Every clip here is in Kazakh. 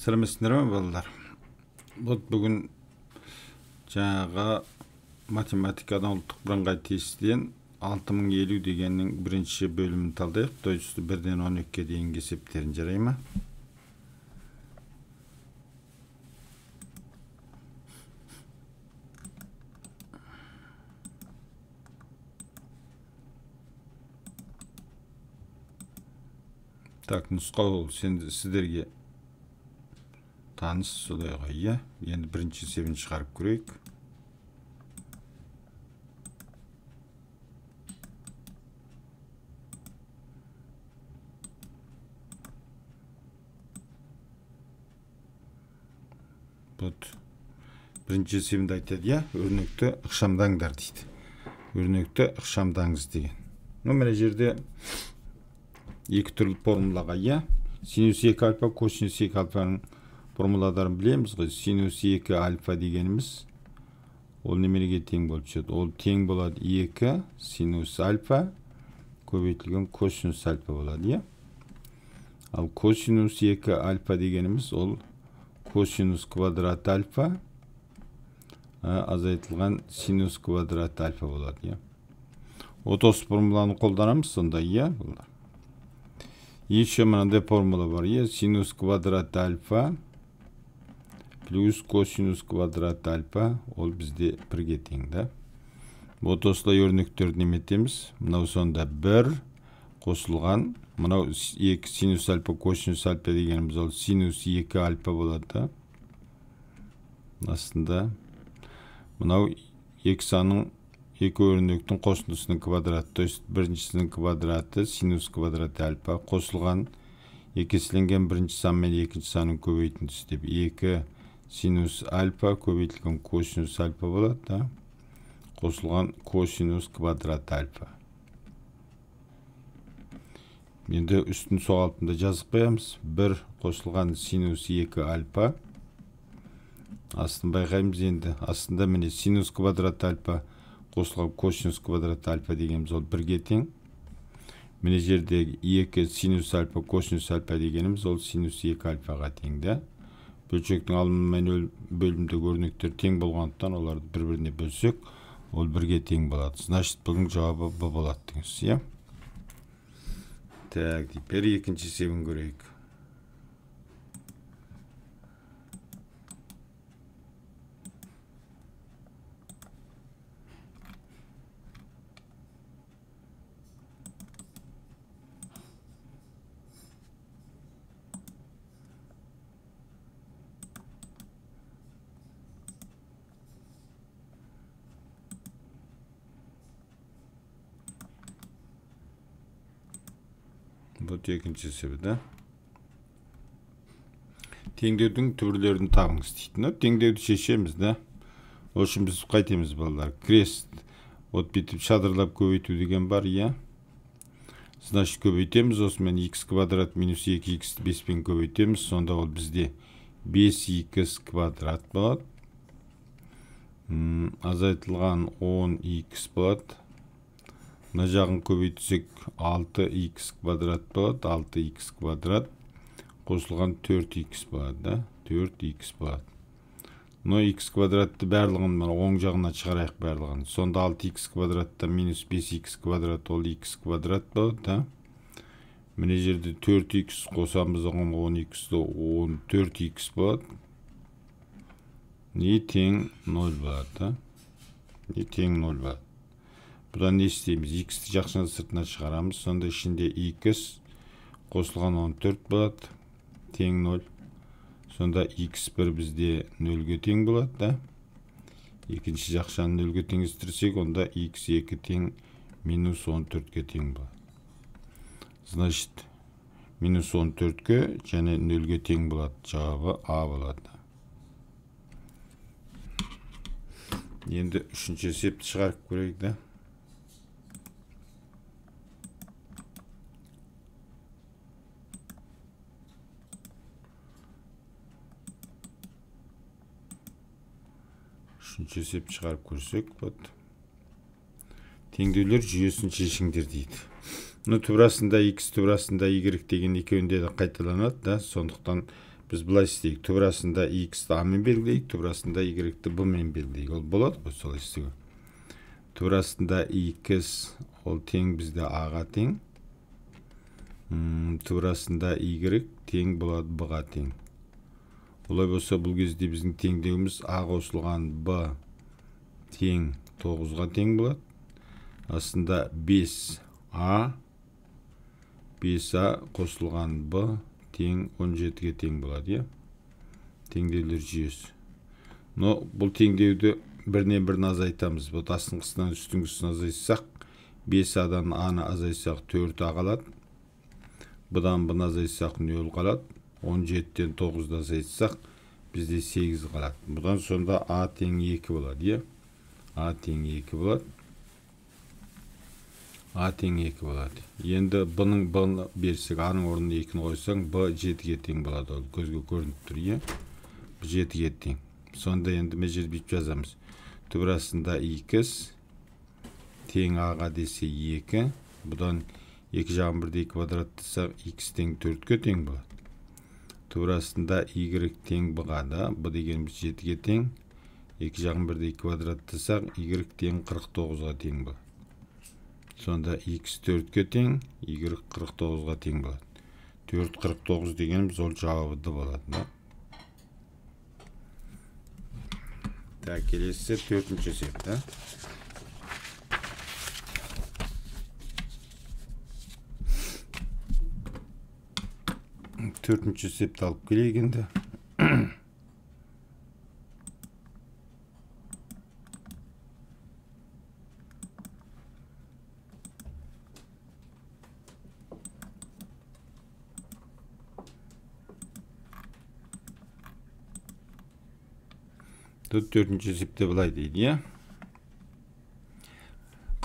Сәлеметсіздер ме, балалар? Вот бүгін жаңағы математикадан ұлттық бірыңғай тестіден 6050 дегеннің бірінші бөлімін талдайық. То есть 1-ден 12-ге дейінгі есептерін, жарай ма? Так, нұсқау сіздерге таныс, солай ғой, иә? Енді бірінші есебін шығарып көрейік. Вот бірінші есебінде айтады, иә, өрнекті ықшамдаңдар дейді. Өрнекті ықшамдаңыз деген. Ну, мына жерде екі түрлі формулаға, иә, синус 2 альфа, косинус 2 альфаның формуладарын білеміз ғой. Синус 2 альфа дегеніміз ол неменеге тең болып түседі? Ол тең болады 2 синус альфа көбейтілген косинус альфа болады, иә. Ал косинус 2 альфа дегеніміз ол косинус квадрат альфа азайтылған синус квадрат альфа болады, иә. Вот осы формуланы қолданамыз сонда, иә. Еще мынандай формула бар, иә, синус квадрат альфа плюс косинус квадрат альфа, ол бізде бірге тең, да. Вот осылай өрнектерді неметеміз. Мынау сонда 1 қосылған, мынау 2 синус альфа косинус альфа дегеніміз ол синус 2 альфа болады, да. Астында мынау екі санның, екі өрнектің қосындысының квадраты, то есть біріншісінің квадраты синус квадрат альфа қосылған екі еселенген бірінші сан мен екінші санның көбейтіндісі деп 2 синус альфа көбейтілген косинус альфа болады, да, қосылған косинус квадрат альфа. Енді үстін сол қалпында жазып қоямыз. 1 қосылған синус 2 альфа. Астын байқаймыз енді. Астында міне синус квадрат альфа қосылған косинус квадрат альфа дегеніміз ол бірге тең. Міне жердегі 2 синус альфа косинус альфа дегеніміз ол синус 2 альфаға тең, да. Бөлшектің алымы мен бөлімдегі өрнектер тең болғандықтан оларды бір-біріне бөлсек, ол бірге тең болады. Значит, бұның жауабы Б болады деген сөз, иә. Так, теперь екінші есебін көрейік. Вот екінші есебі, да. Теңдеудің түбірлерін табыңыз дейді. Теңдеуді шешеміз, да. Ол үшін біз қайтеміз, балалар? Крест. Вот бүйтіп шадырлап көбейту деген бар, иә. Значит, көбейтеміз. Осымен x квадрат минус 2x 5-пен көбейтеміз. Сонда ол бізде 5x квадрат болады. Азайтылған 10x болады. Мына жағын көбейтсек 6x квадрат болады, 6x квадрат қосылған 4x болады, да? 4x болады. Но x квадратты барлығын мына оң жағына шығарайық барлығын. Сонда 6x квадратта минус 5x квадрат ол x квадрат болады, да? Мына жерде 4x қосамыз, оған 10x-ті 14x болады. Не тең 0 болады, да? Не тең 0 болады. Бұдан не істейміз? X-ті жақшаның сыртына шығарамыз. Сонда ішінде x қосылған 14 болады, тең 0. Сонда x1 бізде 0-ге тең болады, да? Екінші жақшаны 0-ге теңестірсек, онда x2 тең минус 14-ге тең болады. Значит, минус 14-ге және 0-ге тең болады. Жауабы А болады. Енді үшінші есепті шығарып көрейік, да? Үшінші есеп шығарып көрсек, вот. Теңдеулер жүйесін шешіңдер дейді. Ну, түбір астында x, түбір астында y деген екеуінде де қайталанады, да? Сондықтан Біз былай істейік. Түбір астында x-ті а мен белгілейік, түбір астында y-ті b мен белгілейік. Ол болады ғой солай істеуге. Түбір астында x ол тең бізде а-ға тең. Түбір астында y тең болады b-ға тең. Олай болса бұл кезде біздің теңдеуіміз а қосылған b тең 9-ға тең болады. Астында 5а 5а қосылған b тең 17-ге тең болады, иә? Теңдеулер жүйесі. Но бұл теңдеуді бірінен бірін азайтамыз. Бұл астыңғысынан үстіңгісін азайтсақ, 5а-дан а-ны азайтсақ 4а қалады. Бұдан b-ны азайтсақ 0 қалады. 17-тен 9-ды азайтсақ бізде 8 қалады. Бұдан сонда а тең 2 болады, иә? А тең 2 болады. А тең 2 болады. Енді бұның b-ны берсек, а-ның орнына 2-ні қойсаң, b 7-ге тең болады. Ол көзге көрініп тұр, иә? Б 7-ге тең. Сонда енді мына жерде бүйтіп жазамыз. Түбір астында x тең а-ға десе 2. Бұдан 2 жағын бірдей квадраттасақ, x тең 4-ке тең болады. Түбір астында y тең b-ға да, b дегеніміз 7-ге тең. 2 жағын бірдей квадраттасақ, y тең 49-ға тең болады. Сонда x 4-ке тең, y 49-ға тең болады. 4 49 дегеніміз ол жауабы D болады, да? Так, келесі төртінші есеп, да? Төртінші есепті алып келейік енді. Төртінші есепте былай дейді, иә?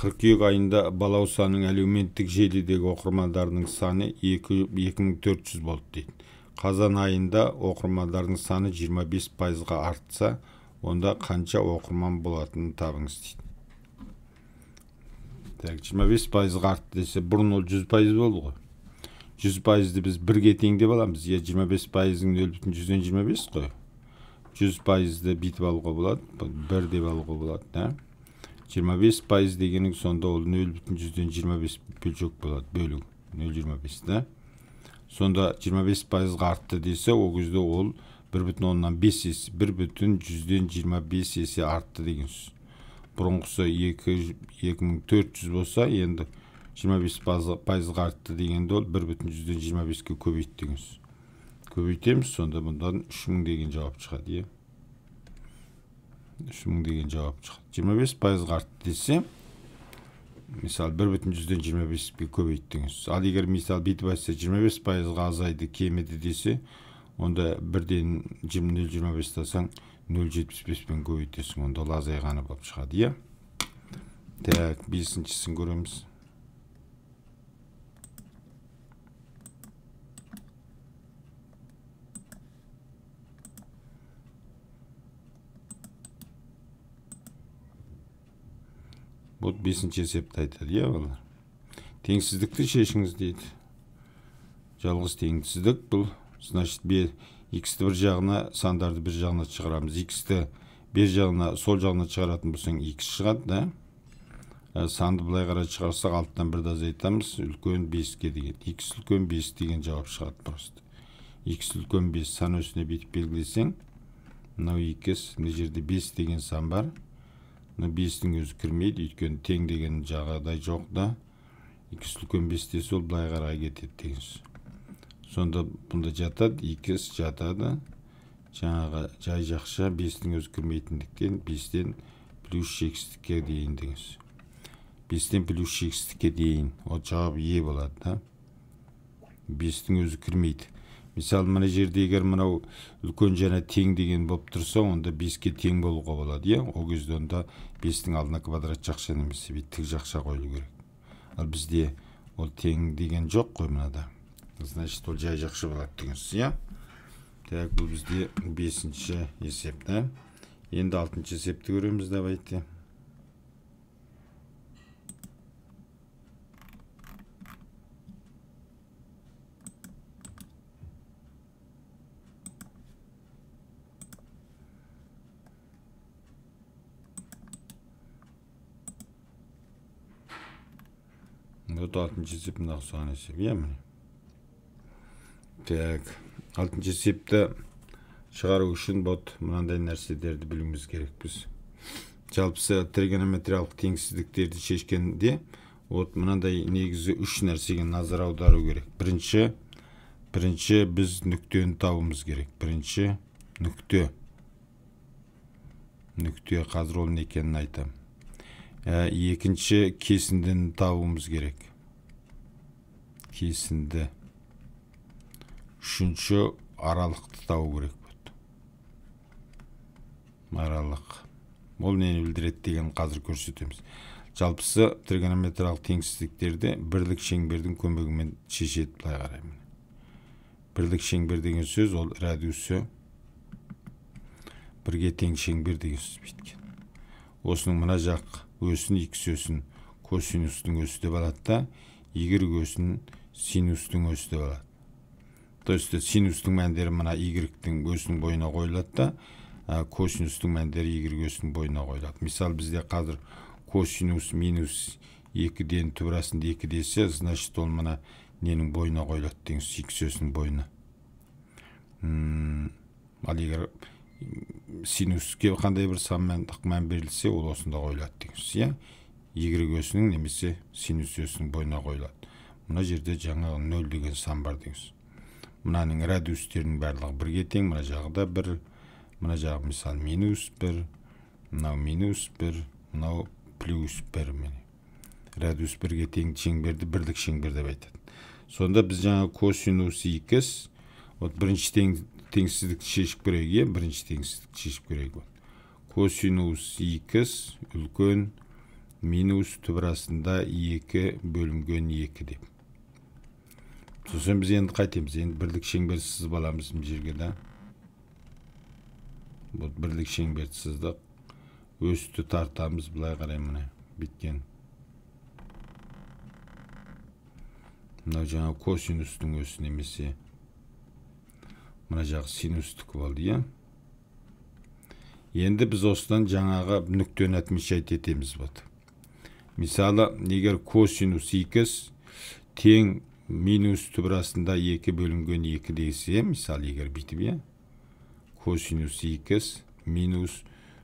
Қыркүйек айында Балаусаның әлеуметтік желідегі оқырмандарының саны 2400 болды дейді. Қазан айында оқырмандардың саны 25%-ға артса, онда қанша оқырман болатынын табыңыз дейді. Так, 25%-ға артты десе, бұрын ол 100% болды ғой. 100%-ды біз бірге тең деп аламыз. Иә, 25%-ың 0,25 қой. 100%-ды бүйтіп алуға болады, 1 деп алуға болады, да? 25% дегенің сонда ол 0,25 бөлшек болады, бөлік 0,25, да? Сонда 25%-ға артты десе, ол кезде ол 1,5 есе, 1,25 есе артты деген сөз. Бұрынғысы 2400 болса, енді 25%-ға артты дегенде ол 1,25-ке көбейтті деген сөз. Көбейтеміз, сонда бұндан 3000 деген жауап шығады, иә? 3000 деген жауап шығады. 25%-ға артты десе, мысалы 1,25-ке көбейтті деген сөз. Ал егер мысалы бүйтіп айтса, 25%-ға азайды, кеміді десе, онда бірден 0,25 алсаң, 0,75-пен көбейтесің, онда ол азайғаны болып шығады, иә? Так, бесіншісін көреміз. Бұл бесінші есепті айтады, иә, балалар? Теңсіздікті шешіңіз дейді. Жалғыз теңсіздік бұл, значит, x-ті бір жағына, сандарды бір жағына шығарамыз. X-ті бер жағына, сол жағына шығаратын болсаң, x шығады, да? Санды былай қарай шығарсақ, 6-тан 1-ді азайтамыз, үлкен 5-ке деген. X үлкен 5 деген жауап шығады просто. X үлкен 5 сан өсіне бүйтіп белгілесең, мынау x, мына жерде 5 деген сан бар. Мына 5-тің өзі кірмейді, өйткені тең деген жағдай жоқ да. X үлкен 5 десе, ол былай қарай кетеді деген сөз. Сонда бұнда жатады, x жатады. Жаңағы жай жақша 5-тің өзі кірмейтіндіктен 5-тен плюс шексіздікке дейін деген сөз. 5-тен плюс шексіздікке дейін. Ол жауап Е болады да. 5-тің өзі кірмейді. Мысалы, мына жерде егер мынау үлкен және тең деген болып тұрса, онда 5-ке тең болуға болады, иә? Ол кезде онда 5-тің алдына квадрат жақша немесе тік жақша қойылу керек. Ал бізде ол тең деген жоқ қой мынада. Значит, ол жай жақша болады деген сөз, иә? Так, бұл бізде 5-ші есеп, да? Енді 6-шы есепті көреміз, давайте. Вот алтыншы есеп мына ұқсаған есеп, иә, міне. Так, алтыншы есепті шығару үшін вот мынандай нәрселерді білуіміз керек біз. Жалпысы тригонометриялық теңсіздіктерді шешкенде вот мынандай негізі үш нәрсеге назар аудару керек. Бірінші біз нүктені табуымыз керек. Бірінші нүкте. Нүкте қазір ол не екенін айтамын. Екінші кесіндіні табуымыз керек. Кесінді. Үшінші аралықты табу керек. Аралық. Ол нені білдіреді деген қазір көрсетеміз. Жалпысы тригонометриялық теңсіздіктерді бірлік шеңбердің көмегімен шешеді, былай қараймын. Бірлік шеңбер деген сөз ол радиусы бірге тең шеңбер деген сөз біткен. Осының мына жақ өсін, x өсін косинустың өсі деп алады да, y өсін синустың өсі деп алады. То есть синустың мәндері мына y-тің өсінің бойына қойылады да, косинустың мәндері y өсінің бойына қойылады. Мысалы, бізде қазір косинус минус 2-ден түбір астында 2 десе, значит ол мына ненің бойына қойылады деген сөз, x өсінің бойына. Ал егер синуске қандай бір сан мән берілсе, ол осында қойылады деген сөз, иә? Y өсінің немесе синус өсінің бойына қойылады. Мына жерде жаңағы 0 деген сан бар деген сөз. Мынаның радиустерінің барлығы бірге тең, мына жағы да бір, мына жағы мысалы минус 1, мынау минус 1, мынау плюс 1 міне. Радиус бірге тең шеңберді бірлік шеңбер деп айтады. Сонда біз жаңа косинус x, вот бірінші теңсіздікті шешіп көрейік, иә, бірінші теңсіздікті шешіп көрейік. Косинус x үлкен минус түбір астында 2 бөлінген 2 деп. Сосын біз енді қайтеміз, енді бірлік шеңбер сызып аламыз мына жерге, да. Вот бірлік шеңберді сыздық. Өсті тартамыз былай қарай міне біткен. Мынау жаңа косинустың өсі немесе мына жағы синустікі болды, иә. Енді біз осыдан жаңағы нүктені отмечать етеміз. Вот. Мысалы, егер косинус x тең минус түбір астында 2 бөлінген 2 десе, мысалы, егер бүйтіп, иә, косинус x минус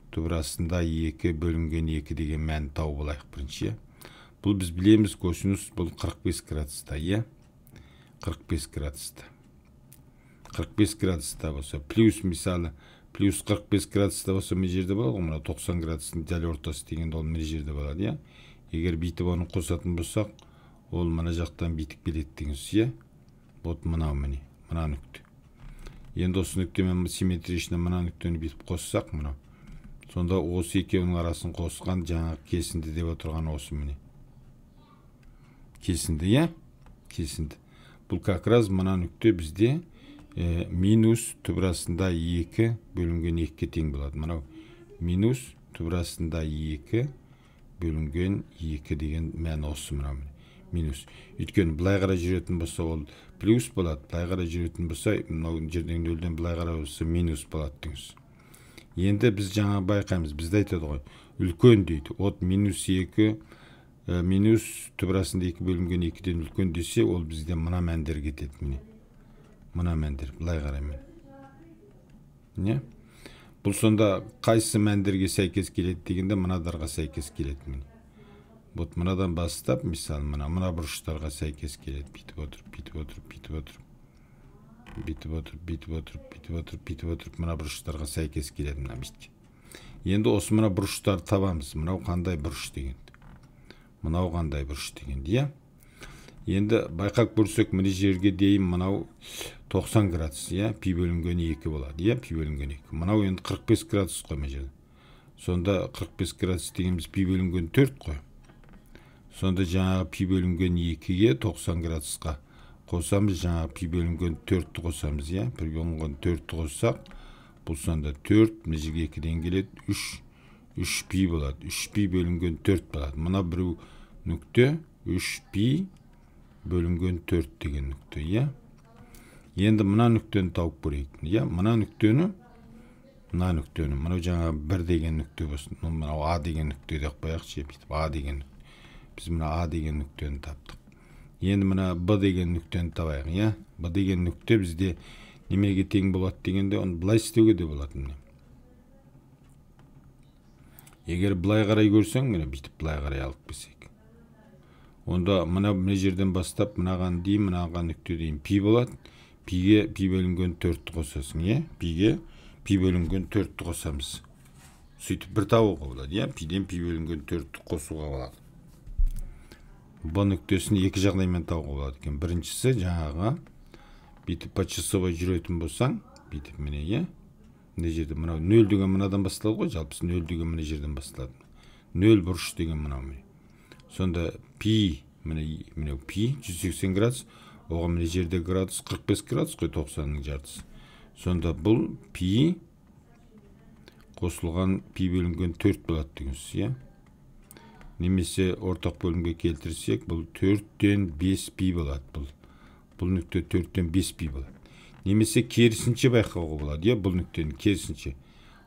түбір астында 2 бөлінген 2 деген мәнді тауып алайық бірінші, иә. Бұл біз білеміз, косинус бұл 45 градуста, иә. 45 градуста. 45 градуста болса, плюс мысалы, плюс 45 градуста болса, мына жерде болады ғой, мына 90 градустың дәл ортасы дегенде ол мына жерде болады, иә. Егер бүйтіп оны қосатын болсақ, ол мына жақтан бүйтіп келеді деген сөз, иә. Вот мынау міне, мына нүкте. Енді осы нүктемен симметрично мына нүктені бүйтіп қоссақ, мынау. Сонда осы екеуінің арасын қосқан жаңағы кесінді деп отырған осы міне. Кесінді, иә? Кесінді. Бұл как раз мына нүкте бізде минус түбір астында 2 бөлінген 2-ге тең болады. Мынау минус түбір астында 2 бөлінген 2 деген мән осы мынау минус. Өйткені былай қарай жүретін болса ол плюс болады, былай қарай жүретін болса мынау жерден нөлден былай қарай болса минус болады деген сөз. Енді біз жаңа байқаймыз, бізде айтады ғой, үлкен дейді. От минус 2 минус түбір астында 2 бөлінген 2-ден үлкен десе, ол бізде мына мәндер кетеді міне. Мына мәндер былай қарай міне. Не? Бұл сонда қайсы мәндерге сәйкес келеді дегенде мынадарға сәйкес келеді міне. Вот мынадан бастап, мысалы, мына бұрыштарға сәйкес келеді. Бүйтіп отырып, бүйтіп отырып, бүйтіп отырып. Бүйтіп отырып, бүйтіп отырып, бүйтіп отырып, бүйтіп отырып, мына бұрыштарға сәйкес келеді мына бүйтіп. Енді осы мына бұрыштарды табамыз. Мынау қандай бұрыш деген. Мынау қандай бұрыш деген, иә? Енді байқап көрсек, мына жерге дейін мынау 90 градус, иә? Пи бөлінген 2 болады, иә? Пи бөлінген 2. Мынау енді 45 градус қой мына жерде. Сонда 45 градус дегеніміз пи бөлінген 4 қой. Сонда жаңағы пи бөлінген 2-ге 90 градусқа қосамыз, жаңағы пи бөлінген 4-ті қосамыз, иә? Пи бөлінген 4-ті қоссақ, бұл сонда 4, мына жерге 2-ден келеді, 3, 3 пи болады. 3 пи бөлінген 4 болады. Мына біреу нүкте 3 пи бөлінген 4 деген нүкте, иә? Енді мына нүктені тауып көрейік, иә? Мына нүктені, мынау жаңағы 1 деген нүкте болсын, мынау А деген нүкте деп қояйықшы, бүйтіп А деген нүкте. Біз мына А деген нүктені таптық. Енді мына Б деген нүктені табайық, иә? Б деген нүкте бізде немеге тең болады дегенде, оны былай істеуге де болады міне. Егер былай қарай көрсең, міне бүйтіп былай қарай алып келсек. Онда мына жерден бастап мынаған дейін, мынаған нүкте дейін пи болады. Пиге пи бөлінген 4-ті қосасың, иә? Пиге пи бөлінген 4-ті қосамыз. Сөйтіп бір табуға болады, иә? Пиден пи бөлінген 4-ті қосуға болады. Б нүктесін екі жағдаймен табуға болады екен. Біріншісі жаңағы бүйтіп по часовой жүретін болсаң, бүйтіп міне, иә? Мына жерде мынау 0 деген мынадан басталады ғой, жалпы 0 деген мына жерден басталады. 0 бұрыш деген мынау міне. Сонда пи, міне, мынау пи 180 градус, оған мына жерде градус 45 градус қой, 90-ның жартысы. Сонда бұл пи қосылған пи бөлінген 4 болады деген сөз, иә? Немесе ортақ бөлімге келтірсек, бұл 4-тен 5 пи болады. Бұл нүкте 4-тен 5 пи болады. Немесе керісінше байқауға болады, иә, бұл нүктені керісінше.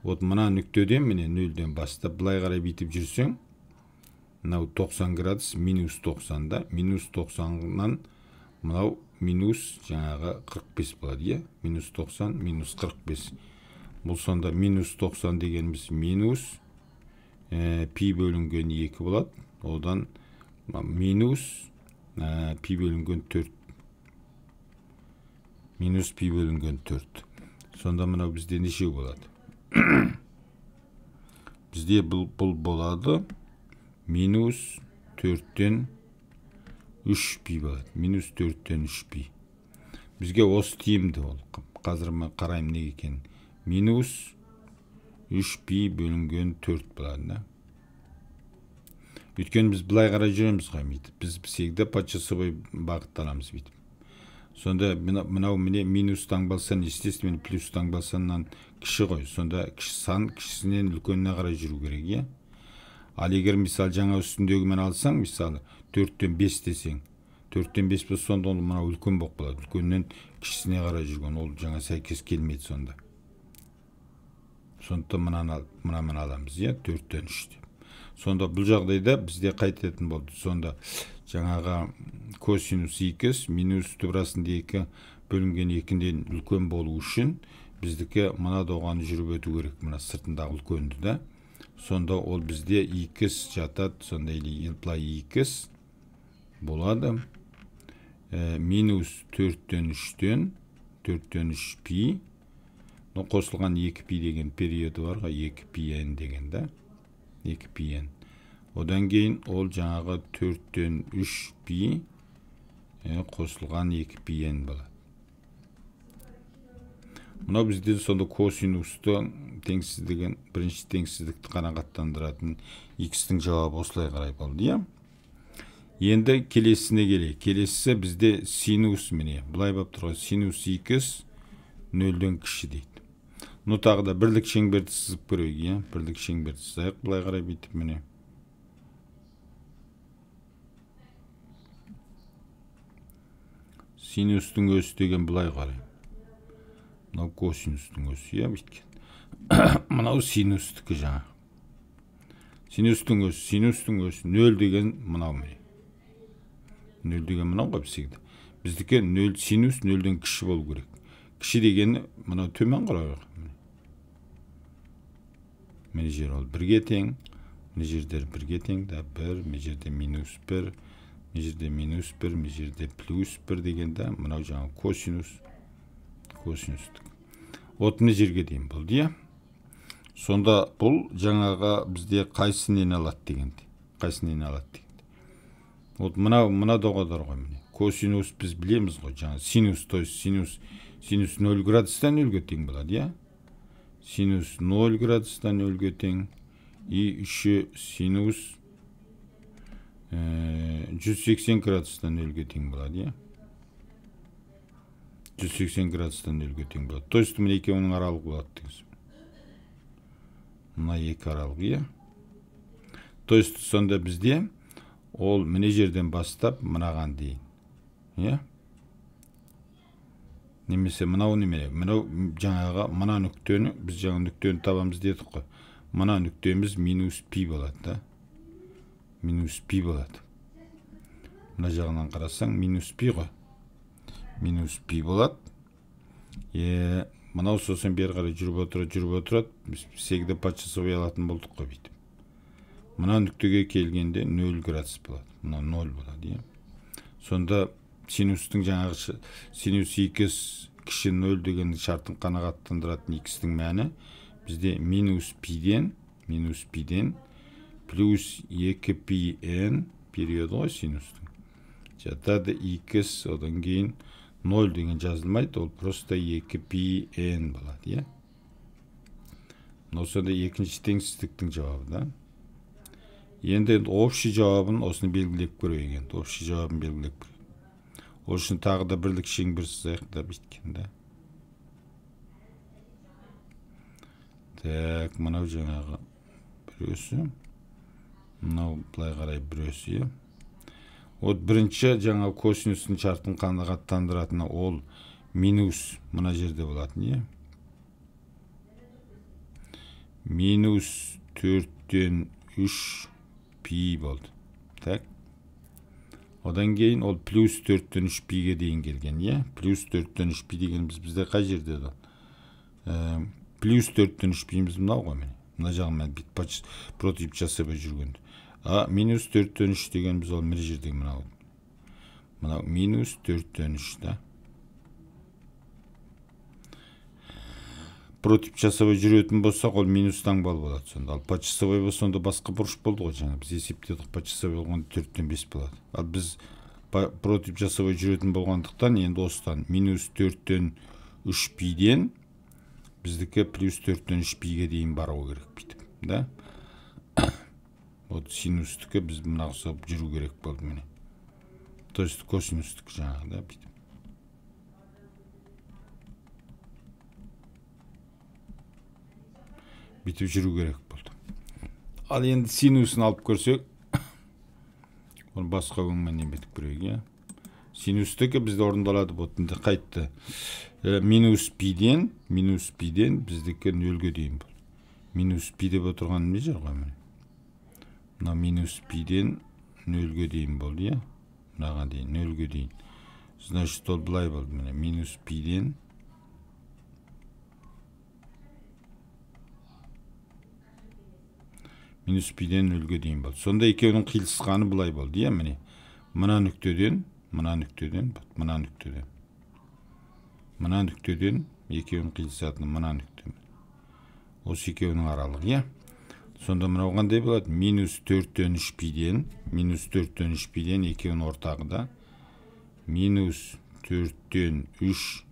Вот мына нүктеден, міне 0-ден бастап былай қарай бүйтіп жүрсең, мынау 90 градус, минус 90-да, минус 90-нан мынау минус жаңағы 45 болады, иә? Минус 90, минус 45. Бұл сонда минус 90 дегеніміз минус пи бөлінген 2 болады. Одан минус пи бөлінген 4. Минус пи бөлінген 4. Сонда мынау бізде неше болады? Бізде бұл болады минус 4-тен 3 пи болады. Минус 4-тен 3 пи. Бізге осы тиімді ол. Қазір мен қараймын неге екенін. Минус 3 пи бөлінген 4 болады, да? Өйткені біз былай қарай жүреміз ғой, бүйтіп. Біз всегда по часовой бағытталамыз бүйтіп. Сонда мынау міне минус таңбалсан, естественно, плюс таңбалсаннан кіші ғой. Сонда кіші сан кішісінен үлкеніне қарай жүру керек, иә? Ал егер мысал жаңа үстіндегімен алсаң, мысалы 4-тен 5 десең, 4-тен 5 болса, сонда ол мынау үлкен болып қалады. Үлкеннен кішісіне қарай жүрген, ол жаңа сәйкес келмейді сонда. Сондықтан мынаны аламыз, иә, 4-тен 3 деп. Сонда бұл жағдайда бізде қайтетін болды. Сонда жаңағы косинус х минус түбір астында 2 бөлінген 2-ден үлкен болу үшін біздікі мына доғаны жүріп өту керек, мына сыртындағы үлкенді, да. Сонда ол бізде х жатады, сонда или былай х болады. Минус 4-тен 3-тен, 4-тен 3 пи, қосылған 2 пи деген периоды бар ғой, 2 пи n деген, да? 2 пи n. Одан кейін ол жаңағы 4-тен 3 пи қосылған 2 пи n болады. Мынау бізде сонда косинустың теңсіздігін, бірінші теңсіздікті қанағаттандыратын х-тің жауабы осылай қарай болды, иә? Енді келесісіне келейік. Келесісі бізде синус, міне, былай болып тұр ғой, синус х 0-ден кіші дейді. Ну тағы да бірлік шеңберді сызып көрейік, иә? Бірлік шеңберді сызайық былай қарай бүйтіп, міне. Синустың өсі деген былай қарай. Мынау косинустың өсі, иә, бүйткен. Мынау синустікі жаңа. Синустың өсі, синустың өсі 0 деген мынау міне. 0 деген мынау ғой всегда. Біздікі 0, синус 0-ден кіші болу керек. Кіші дегені мынау төмен қарай. Мына жер ол 1-ге тең, мына жердер 1-ге тең, да 1, мына жерде минус 1, мына жерде минус 1, мына жерде плюс 1 деген, да, мынау жаңа косинус, косинустік. Вот мына жерге дейін болды, иә? Сонда бұл жаңағы бізде қайсы нені алады дегенде, қайсы нені алады дегенде. Вот мына доғадар ғой міне. Косинус біз білеміз ғой, жаңа синус, то есть синус, синус 0 градустан 0-ге тең болады, иә? Синус 0 градустан 0-ге тең, и еще синус 180 градустан 0-ге тең болады, иә? 180 градустан 0-ге тең болады. То есть мына екеуінің аралығы болады деген сөз. Мына екі аралық, иә? То есть сонда бізде ол мына жерден бастап мынаған дейін, иә? Немесе мынау немене? Мынау жаңағы мына нүктені, біз жаңа нүктені табамыз дедік қой. Мына нүктеміз минус пи болады, да? Минус пи болады. Мына жағынан қарасаң минус пи ғой. Минус пи болады. Мынау сосын бері қарай жүріп отырады, жүріп отырады. Біз всегда по часовой алатын болдық қой бүйтіп. Мына нүктеге келгенде 0 градус болады. Мына 0 болады, иә. Сонда синустың жаңағы синус х кіші 0 деген шартын қанағаттандыратын х-тің мәні бізде минус пиден плюс 2 пи n периоды ғой синустың. Жатады х, одан кейін 0 деген жазылмайды, ол просто 2 пи n болады, иә. Мынау сонда екінші теңсіздіктің жауабы, да. Енді общий жауабын осыны белгілеп көрейік енді. Общий жауабын белгілеп көрейік. Ол үшін тағы да бірлік шеңбер сызайық да бүйткен, да. Так, мынау жаңағы біреусі. Мынау былай қарай біреусі, иә. Вот бірінші жаңа косинустың шартын қанағаттандыратыны ол минус мына жерде болатын, иә. Минус 4-тен 3 пи болды. Так. Одан кейін ол плюс 4-тен 3 пиге дейін келген, иә. Плюс 4-тен 3 пи дегеніміз бізде қай жерде еді? Плюс 4-тен 3 пиіміз мынау ғой міне. Мына жағымен бүйтіп против часовой жүргенде. А минус 4-тен 3 дегеніміз ол мына жердегі мынау. Мынау минус 4-тен 3, да. Против часовой жүретін болсақ, ол минус таңбалы болады сонда. Ал по часовой болса, онда басқа бұрыш болды ғой жаңа. Біз есептедік, по часовой болғанда 4-тен 5 болады. Ал біз против часовой жүретін болғандықтан, енді осыдан минус 4-тен 3 пиден біздікі плюс 4-тен 3 пиге дейін бару керек бүйтіп, да. Вот синустікі біз мына ұқсап жүру керек болды міне. То есть косинустікі жаңағы, да, бүйтіп. Бүйтіп жүру керек болды. Ал енді синусын алып көрсек, оны басқа өңмен бүйтіп көрейік, иә. Синустікі бізде орындалады, вот енді қайтты. Минус пиден біздікі 0-ге дейін болды. Минус пи деп отырған не жер ғой міне. Мына минус пиден 0-ге дейін болды, иә. Мынаған дейін 0-ге дейін. Значит, ол былай болды міне. Минус пиден 0-ге дейін болды. Сонда екеуінің қиылысқаны былай болды, иә, міне. Мына нүктеден, мына нүктеден, мына нүктеден. Мына нүктеден екеуінің қиылысатыны мына нүкте. Осы екеуінің аралығы, иә. Сонда мынау қандай болады? Минус 4-тен 3 пиден, минус 4-тен 3 пиден екеуінің ортағы да. Минус 4-тен 3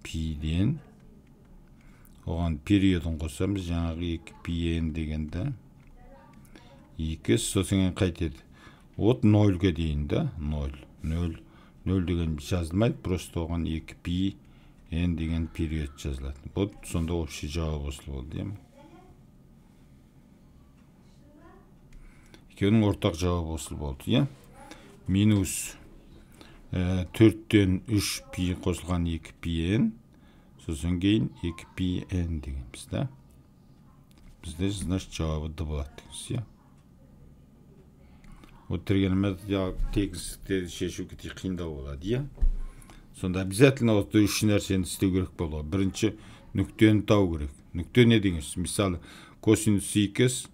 пиден оған периодын қосамыз, жаңағы 2 пи n дегенді. 2, сосын қайтеді. От 0-ге дейін, да? 0. 0. 0 деген жазылмайды, просто оған 2 пи n деген период жазылады. Вот сонда общий жауап осылай болды, иә. Екеуінің ортақ жауабы осылай болды, иә. Минус 4-тен 3 пи қосылған 2 пи n, сосын кейін 2 пи n дегенбіз, да. Бізде, значит, жауабы Д болады дегенбіз, иә. Вот тригонометрия теңсіздіктерді шешу өте қиындау болады, иә. Сонда обязательно осы үш нәрсені істеу керек болады. Бірінші нүктені табу керек. Нүкте не деген сөз? Мысалы, косинус х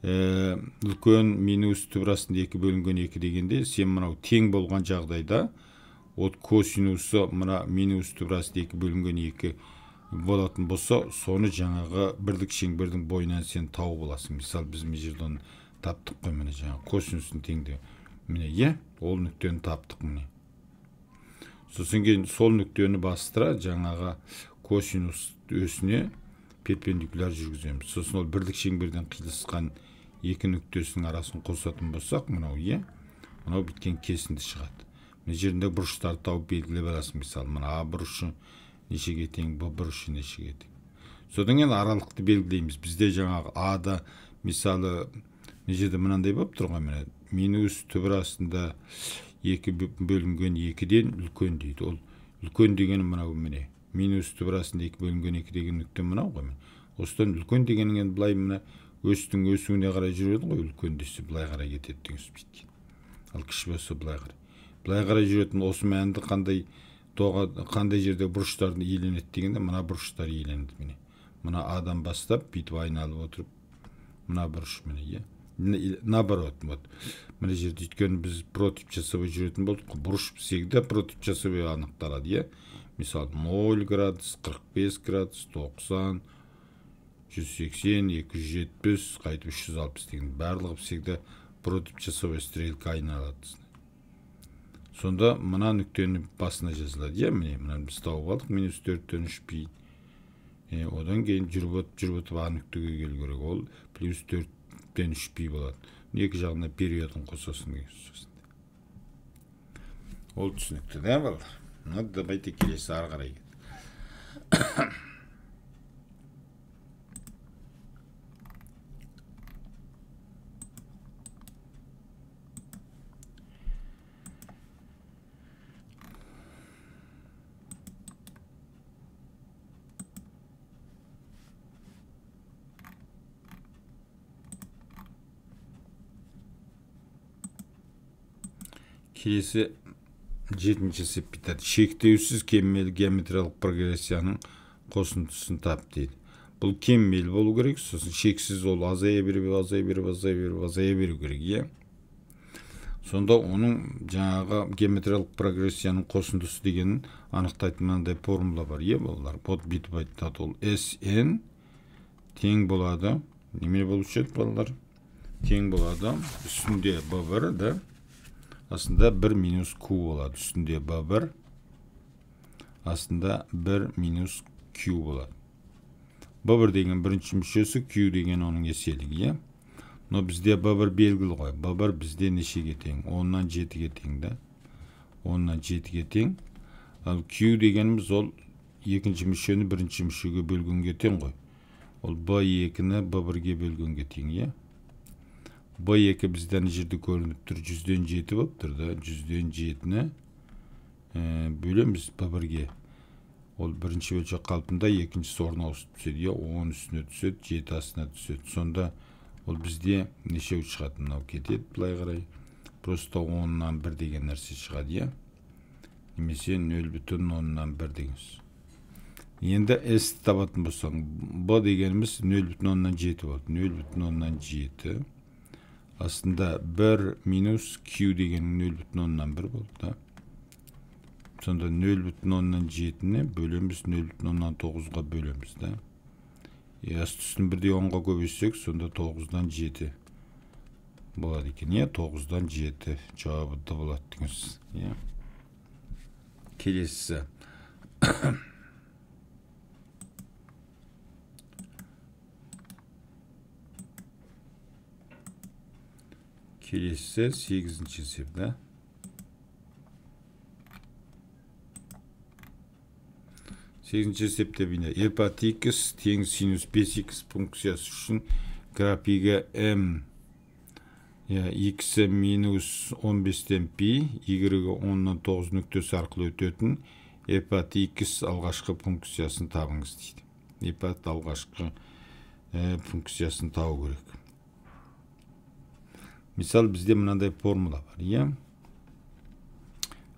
үлкен минус түбір астында 2 бөлінген 2 дегенде, сен мынау тең болған жағдайда, от косинусы мына минус түбір астында 2 бөлінген 2 болатын болса, соны жаңағы бірлік шеңбердің бойынан сен тауып аласың. Мысалы, біз мына жерде оны таптық қой, міне жаңағы косинустың теңдеуі. Міне, иә, ол нүктені таптық міне. Сосын кейін сол нүктені бастыра жаңағы косинус өсіне перпендикуляр жүргіземіз. Сосын ол бірлік шеңберден қиылысқан екі нүктесінің арасын қосатын болсақ, мынау е, мынау біткен кесінді шығады. Мына жерінде бұрыштарды тауып белгілеп аласың. Мысалы, мына А бұрышы нешеге тең, Б бұрышы нешеге тең. Содан кейін аралықты белгілейміз. Бізде жаңағы А-да, мысалы, мына жерде мынандай болып тұр ғой, міне минус түбір астында 2 бөлінген 2-ден үлкен дейді. Ол үлкен дегені мынау міне. Минус түбір астында 2 бөлінген 2 деген нүкте мынау ғой. Осыдан үлкен дегенің енді былай мына өстің өсуіне қарай жүреді ғой, үлкен десе былай қарай кетеді деген сөз біткен. Ал кіші болса былай қарай. Былай қарай жүретін осы мәнді қандай доға, қандай жерде бұрыштардың иеленеді дегенде, мына бұрыштар иеленеді міне. Мына А-дан бастап бүйтіп айналып отырып мына бұрыш міне, иә. Наоборот, вот. Мына жерде өйткені біз против часовой жүретін болдық. Бұрыш всегда против часовой анықталады, иә. Мысалы 0 градус, 45 градус, 90, 180, 270, қайтып 360 деген барлығы всегда против часовой стрелка айналады. Сонда мына нүктені басына жазылады, иә, міне мынаны біз тауып алдық, минус 4-тен 3 пи. Одан кейін жүріп өтіп А нүктеге келу керек, ол плюс 4-тен 3 пи болады. Екі жағына периодын қосасың деген сөз. Ол түсінікті, да, балалар? Ну, давайте келесі ары қарай кеттік. Келесі жетінші есеп бүйтеді. Шектеусіз кемімелі геометриялық прогрессияның қосындысын тап дейді. Бұл кемімелі болу керек, сосын шексіз ол азая беріп, азая беріп, азая беріп, азая беру керек, иә. Сонда оның жаңағы геометриялық прогрессияның қосындысы дегенін анықтайтын мынандай формула бар, иә, балалар. Вот бүйтіп айтады, ол Sn тең болады. Немене болушы еді, балалар? Тең болады. Үстінде B1, да? Астында 1 минус Q болады. Үстінде B1, астында 1 минус Q болады. B1 деген бірінші мүшесі, Q деген оның еселігі, иә? Но бізде B1 белгілі ғой. B1 бізде нешеге тең? 10-нан 7-ге тең, да? 10-нан 7-ге тең. Ал Q дегеніміз ол екінші мүшені бірінші мүшеге бөлгенге тең ғой. Ол B2-ні B1-ге бөлгенге тең, иә? B2 бізде ана жерде көрініп тұр, 100-ден 7 болып тұр, да? 100-ден 7-ні бөлеміз B1-ге. Ол бірінші бөлшек қалпында, екіншісі орын ауысып түседі, иә? 10 үстіне түседі, 7 астына түседі. Сонда ол бізде нешеу шығады? Мынау кетеді былай қарай. Просто 10-нан 1 деген нәрсе шығады, иә? Немесе 0,1 деген сөз. Енді S табатын болсаң, B дегеніміз 0,7 болады. 0,7. Астында 1 минус Q деген 0,1 болды, да? Сонда 0,7-ні бөлеміз 0,9-ға бөлеміз, да? Асты үстін бірдей 10-ға көбейтсек, сонда 9-дан 7 болады екен, иә? 9-дан 7 жауабы Д болады деген сөз, иә? Келесісі. Келесі 8-ші есеп, да? 8-ші есепте бейне f от x тең синус 5x функциясы үшін графигі m x минус 15-тен пи, y 10-нан 9 нүктесі арқылы өтетін f от x алғашқы функциясын табыңыз дейді. F от алғашқы функциясын табу керек. Misal bizde мынандай формула бар, иә?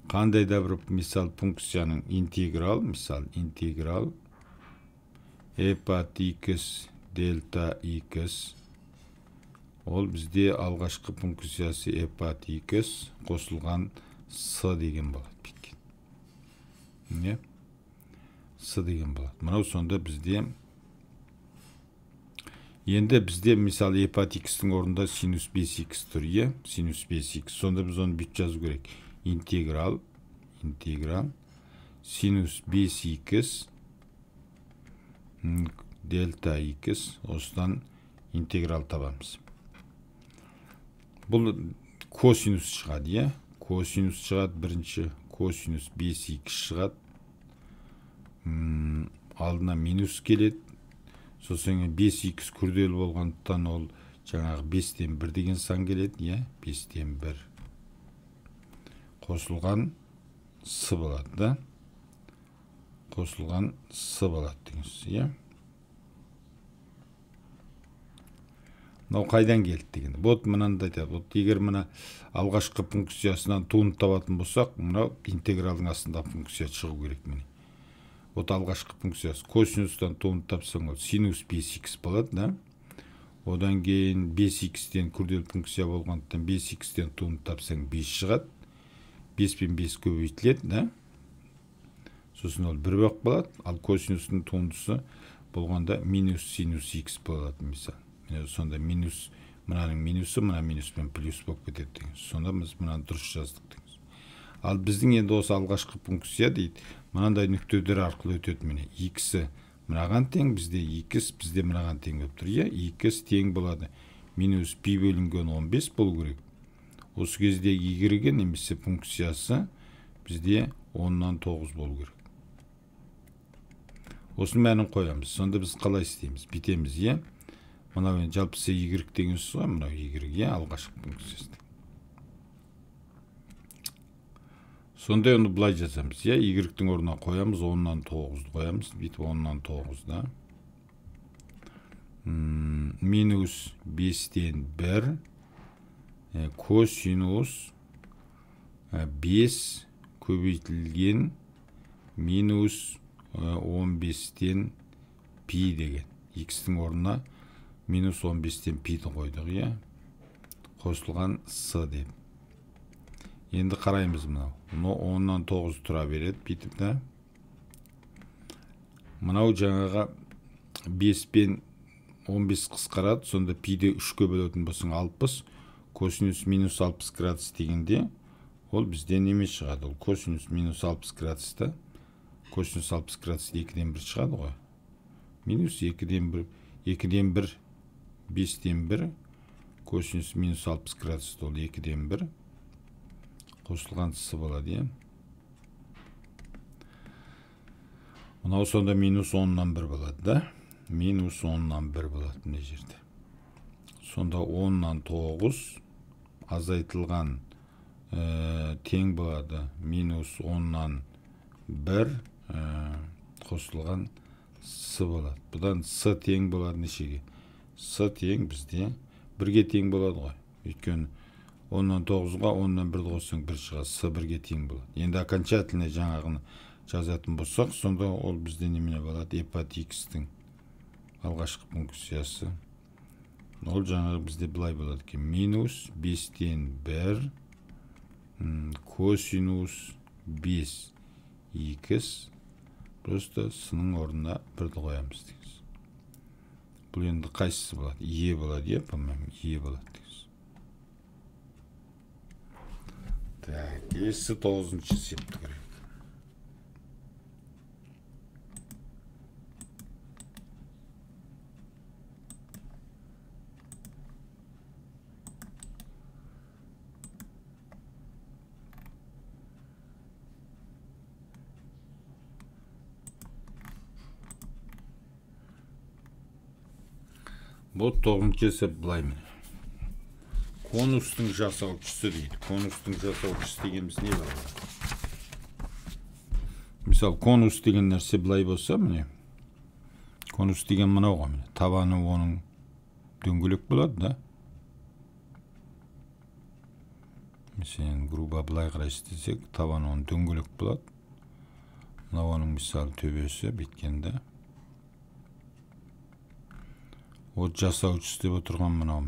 Қандай да бір misal функцияның интеграл, misal интеграл f от x дельта x, ол бізде алғашқы функциясы f от x қосылған с деген болады біткен. Не? С деген болады. Мынау сонда бізде енді бізде мысалы f от x-тің орнында синус 5x тұр, иә? Синус 5x. Сонда біз оны бүйтіп жазу керек. Интеграл, интеграл синус 5x дельта x, осыдан интеграл табамыз. Бұл косинус шығады, иә? Косинус шығады бірінші, косинус 5x шығады. Алдына минус келеді. Сосын 5x күрделі болғандықтан ол жаңағы 5-тен 1 деген сан келеді, иә? 5-тен 1 қосылған с болады, да? Қосылған с болады деген сөз, иә? Мынау қайдан келді деген. Вот мынаны айтады. Вот егер мына алғашқы функциясынан туынды табатын болсақ, мынау интегралдың астында функция шығу керек міне. Вот алғашқы функциясы косинустан туынды тапсаң, ол синус 5х болады, да? Одан кейін 5х-тен күрделі функция болғандықтан 5х-тен туынды тапсаң 5 шығады. 5 пен 5 көбейтіледі, да? Сосын ол 1 болып қалады. Ал косинустың туындысы болғанда минус синус х болады, мысалы. Міне сонда минус, мынаның минусы мына минуспен плюс болып кетеді деген. Сонда біз мынаны дұрыс жаздық деген. Ал біздің енді осы алғашқы функция дейді, мынандай нүктелер арқылы өтеді міне. Х-і мынаған тең, бізде х бізде мынаған тең болып тұр, иә? Х тең болады минус пи бөлінген 15 болу керек. Осы кезде y немесе функциясы бізде 10-нан 9 болу керек. Осының мәнін қоямыз. Сонда біз қалай істейміз? Бүйтеміз, иә? Мынау енді жалпысы y деген сөз ғой, мынау y, иә, алғашқы функциясы. Сонда оны былай жазамыз, иә, y-тің орнына қоямыз, 10-нан 9-ды қоямыз, бүйтіп 10-нан 9-да. Минус 5-тен 1, косинус 5 көбейтілген минус 15-тен пи деген. Х-тің орнына минус 15-тен пиді қойдық, иә? Қосылған с деп. Енді қараймыз мынау. Мынау 10-нан 9 тұра береді, бүйтіп да. Мынау жаңағы 5 пен 15 қысқарады, сонда пиді 3-ке бөлетін болсаң 60, косинус минус 60 градус дегенде, ол бізде неме шығады? Ол косинус минус 60 градуста, косинус 60 градус 2-ден 1 шығады ғой. Минус 2-ден 1, 2-ден 1, 5-тен 1, косинус минус 60 градус ол 2-ден 1 қосылған с болады, иә? Мынау сонда минус 10-нан 1 болады, да? Минус 10-нан 1 болады мына жерде. Сонда 10-нан 9 азайтылған тең болады минус 10-нан 1 қосылған с болады. Бұдан с тең болады нешеге? С тең бізде 1-ге тең болады ғой. Өйткені 10-нан 9-ға 10-нан 1-ді қоссаң 1 шығады. С 1-ге тең болады. Енді окончательно жаңағыны жазатын болсақ, сонда ол бізде немене болады? F от x-тің алғашқы функциясы. Ол жаңағы бізде былай болады екен. Минус 5-тен 1 косинус 5 х, просто с-ның орнына 1-ді қоямыз дейміз. Бұл енді қайсысы болады? Е болады, иә, по-моему, е болады дейміз. Так, келесі 9-шы есепті көрейік. Бұл 9-шы есеп былай міне. Конустың жасаушысы дейді. Конустың жасаушысы дегеніміз не бар? Мысалы, конус деген нәрсе былай болса, міне. Конус деген мынау ғой, міне. Табаны оның дөңгелек болады, да? Мәселен, грубо былай қарай істесек, табаны оның дөңгелек болады. Мынау оның мысалы төбесі бүйткенде. От жасаушысы деп отырған мынау.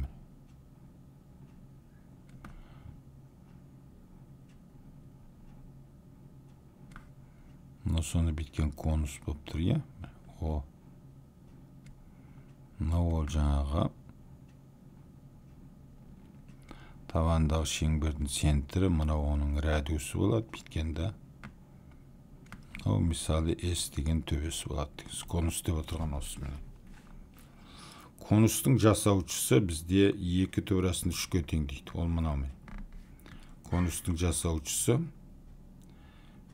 Мына соны біткен конус болып тұр, иә? О. Мынау ол жаңағы табандағы шеңбердің центрі, мынау оның радиусы болады біткенде. Мынау мысалы S деген төбесі болады. Конус деп отырған осы міне. Конустың жасаушысы бізде 2 түбірасын 3-ке тең дейді. Ол мынау міне. Конустың жасаушысы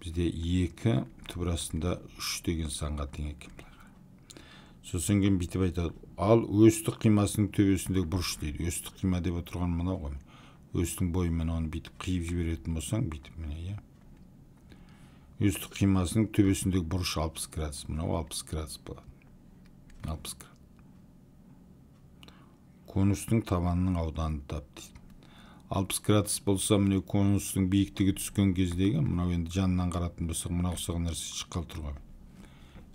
бізде 2 түбірасында 3 деген санға тең екен. Сосын кейін бүйтіп айтады. Ал өстік қимасының төбесіндегі бұрыш дейді. Өстік қима деп отырған мынау ғой. Өстің бойымен оны бүйтіп қиып жіберетін болсаң, бүйтіп міне, иә. Өстік қимасының төбесіндегі бұрыш 60 градус. Мынау 60 градус болады. 60 градус. Конустың табанының ауданын тап дейді. 60 градус болса, міне конустың биіктігі түскен кездегі, мынау енді жанынан қаратын болсақ, мынау ұқсаған нәрсе шыққалы тұр ғой.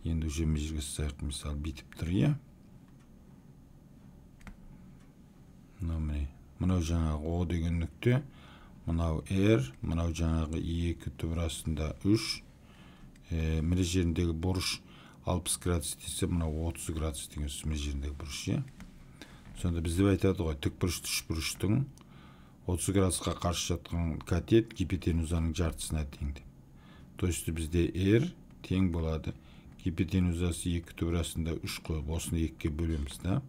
Енді уже мына жерге сызайық, мысалы, бүйтіп тұр, иә. Мынау міне, мынау жаңағы О деген нүкте, мынау R, мынау жаңағы 2 түбір астында 3. Мына жеріндегі бұрыш 60 градус десе, мынау 30 градус деген сөз, мына жеріндегі бұрыш, иә. Сонда бізде айтады ғой, тікбұрышты үшбұрыштың 30 градусқа қарсы жатқан катет гипотенузаның жартысына тең деп. То есть бізде R тең болады. Гипотенузасы 2 түбір астында 3 қойып, осыны 2-ге бөлеміз, да?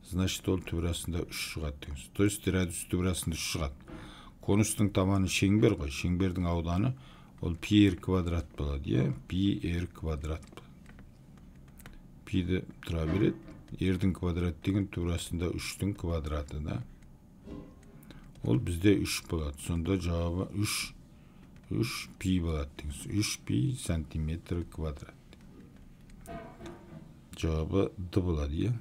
Значит, ол түбір астында 3 шығады деген сөз. То есть радиус түбір астында 3 шығады. Конустың табаны шеңбер ғой, шеңбердің ауданы ол пи r квадрат болады, иә? Пи r квадрат болады. Пиді тұра береді. R-дің квадраты деген түбір астында 3-тің квадраты, да? Ол бізде 3 болады. Сонда жауабы 3 пи болады деген сөз. 3 пи сантиметр квадрат. Жауабы Д болады, иә?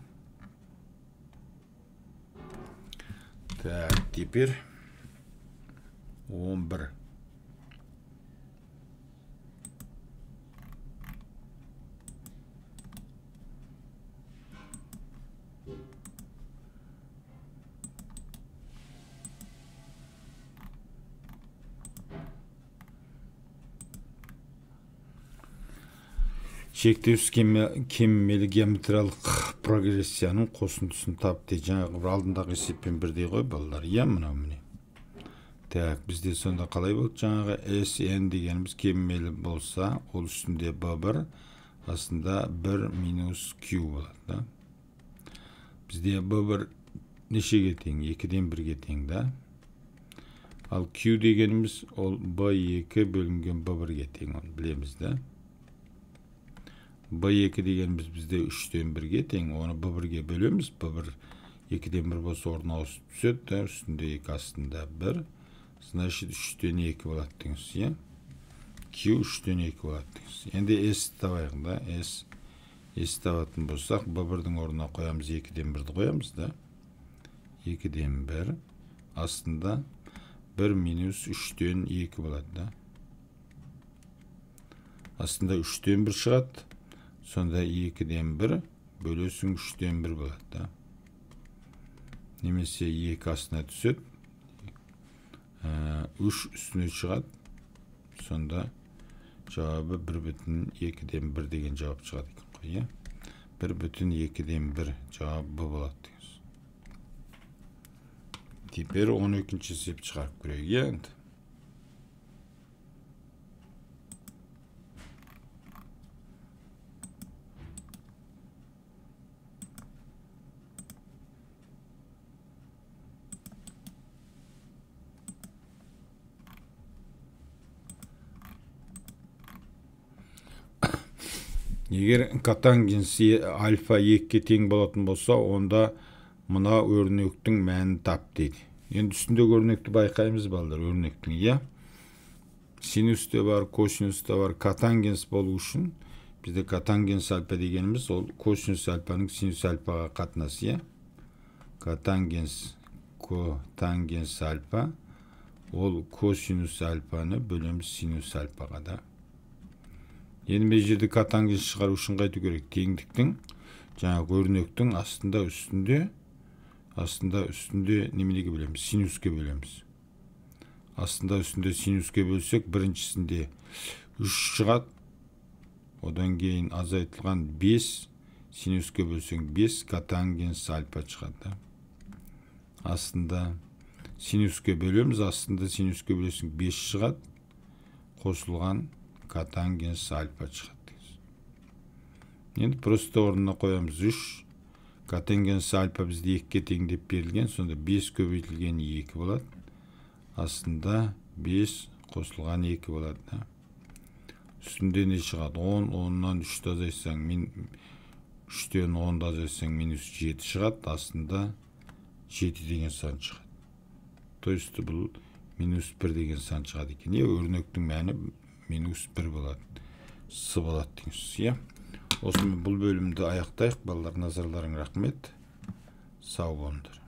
Так, теперь 11. Шектеусіз кемімелі геометриялық прогрессияның қосындысын тап дейді. Жаңағы бір алдындағы есеппен бірдей ғой балалар, иә, мынау міне. Так, бізде сонда қалай болды? Жаңағы SN дегеніміз кемімелі болса, ол үстінде B1, астында 1 минус Q болады, да? Бізде B1 нешеге тең? 2-ден 1-ге тең, да? Ал Q дегеніміз ол B2 бөлінген B1-ге тең, оны білеміз, да? B2 дегеніміз бізде 3-тен 1-ге тең, оны B1-ге бөлеміз. B1 2-ден 1 болса орны ауысып түседі, да, үстінде 2, астында 1. Значит, 3-тен 2 болады деген сөз, иә? Q 3-тен 2 болады деген сөз. Енді S табайық, да? S табатын болсақ, B1-дің орнына қоямыз, 2-ден 1-ді қоямыз, да? 2-ден 1, астында 1 минус 3-тен 2 болады, да? Астында 3-тен 1 шығады. Сонда 2-ден 1 бөлесің 3-тен 1 болады, да? Немесе 2 астына түседі, 3 үстіне шығады. Сонда жауабы 1,2-ден 1 деген жауап шығады екен ғой, иә? 1,2-ден 1 жауабы болады деген сөз. Теперь 12-ші есеп шығарып көрейік, иә, енді. Егер котангенс альфа 2-ге тең болатын болса, онда мына өрнектің мәнін тап дейді. Енді үстіндегі өрнекті байқаймыз балалар, өрнектің, иә? Синус те бар, косинус те бар. Котангенс болу үшін бізде котангенс альфа дегеніміз ол косинус альфаның синус альфаға қатынасы, иә? Котангенс, котангенс альфа ол косинус альфаны бөлеміз синус альфаға, да? Енді мына жерде котангенс шығару үшін қайту керек? Теңдіктің, жаңағы өрнектің астында үстінде, неменеге бөлеміз? Синуске бөлеміз. Астында үстінде синуске бөлсек, біріншісінде 3 шығады. Одан кейін азайтылған 5, синуске бөлсең 5 котангенс альфа шығады, да? Астында синуске бөлеміз, астында синуске бөлсең 5 шығады. Қосылған котангенс альфа шығады. Енді просто орнына қоямыз 3. Котангенс альфа бізде 2-ге тең деп берілген, сонда 5 көбейтілген 2 болады. Астында 5 қосылған 2 болады, да? Үстінде не шығады? 10, 10-нан 3-ті азайтсаң, 3-тен 10-ды азайтсаң минус 7 шығады, астында 7 деген сан шығады. То есть бұл минус 1 деген сан шығады екен. Е, өрнектің мәні минус 1 болады. С болады деген сөз, иә? Осымен бұл бөлімді аяқтайық. Балалар, назарларың рахмет. Сау болыңдар.